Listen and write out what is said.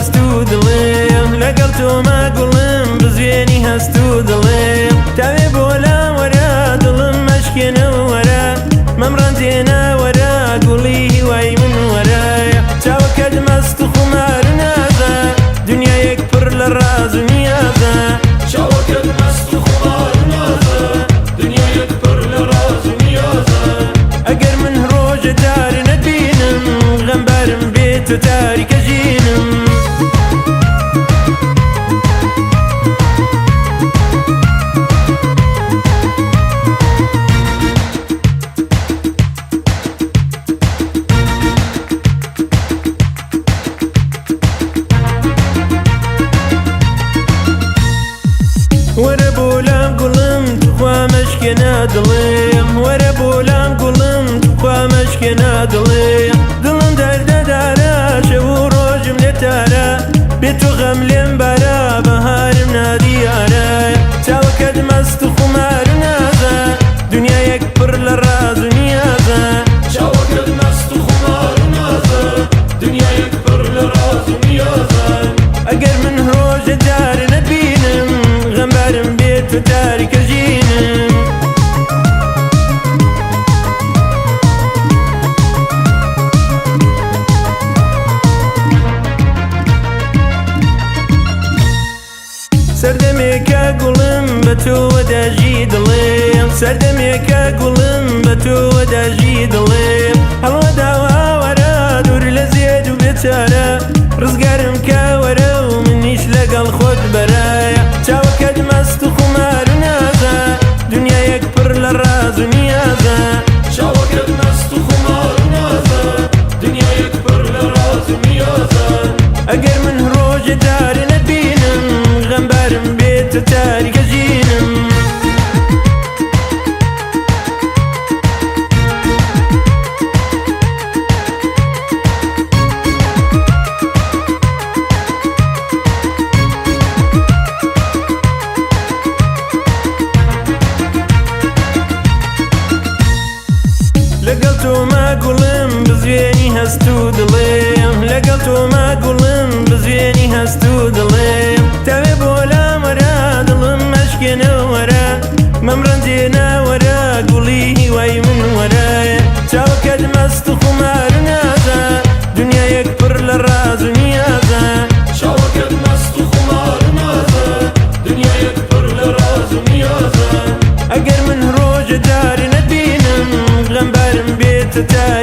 هەست و دڵێم، لەگەڵ تۆما گوڵم بزوێنی هەست و دڵێم. تاوێ بۆ لام وەرە، دڵم مەشکێنە وەرە، مەمڕەنجێنە وەرە، گوڵی هیوای من وەرە. چاوەکەت مەست و خومار و نازە، دنیایەک پڕ لە ڕاز و نیازە. چاوەکەت مەست و خومار و نازە، دنیایەک پڕ لە ڕاز و نیازە. ئەگەر من ڕۆژە جار نەتبینم، غەمبارم بێت و تاریکە ژینم. وەرە بۆ لام گوڵم، توخوا مەشکێنە دڵێم. وەرە بۆ لام گوڵم، توخوا مەشکێنە دڵێم. دڵم دەردەدارە، شەو و ڕۆژم لێ تارە، بێ تۆ غەم لێم بارە، بەهارم نادیارە. چاوەکەت مەست و خومار و نازە، دنیایەک پڕ لە ڕاز و نیازە. چاوەکەت مەست و خومار و نازە، دنیایەک پڕ لە ڕاز و نیازە. ئەگەر من ڕۆژە جار نەتبینم، غەمبارم بێت و تاریکە ژینم. سەردەمێکە گوڵم بە تۆوە دەژی دڵێم، سەردەمێکە گوڵم بە تۆوە دەژی دڵێم. هەڵوە داواوەرە، دوور لە زێد و بێچارە، ڕزگارم کە وەرە و منیش لەگەڵ خۆت بەرایە. چاوەکەت مەست و خومار و نازە، دنیایەک پڕ لە ڕاز و نیازە. چاوەکەت مەست و خومار و نازە، دنیایەک پڕ لە ڕاز و نیازە. ئەگەر من ڕۆژە جار نەتبینم، غەمبارم بێت و تاریکە ژینم. لەگەڵ تۆما گوڵم بزوێنی هەست و دڵێم، لەگەڵ تۆما گوڵم بزوێنی هەست و دڵێم. تاوێ بۆ لام وەرە، دڵم مەشکێنە وەرە، مەمڕەنجێنە وەرە، گوڵی هیوای من وەرە. چاوەکەت مەست و خومار و نازە، دنیایەک پڕ لە ڕاز و نیازە. چاوەکەت مەست و خومار و نازە، دنیایەک پڕ لە ڕاز و نیازە. ئەگەر من ڕۆژە جار نەتبینم، غەمبارم بێت و تاریکە.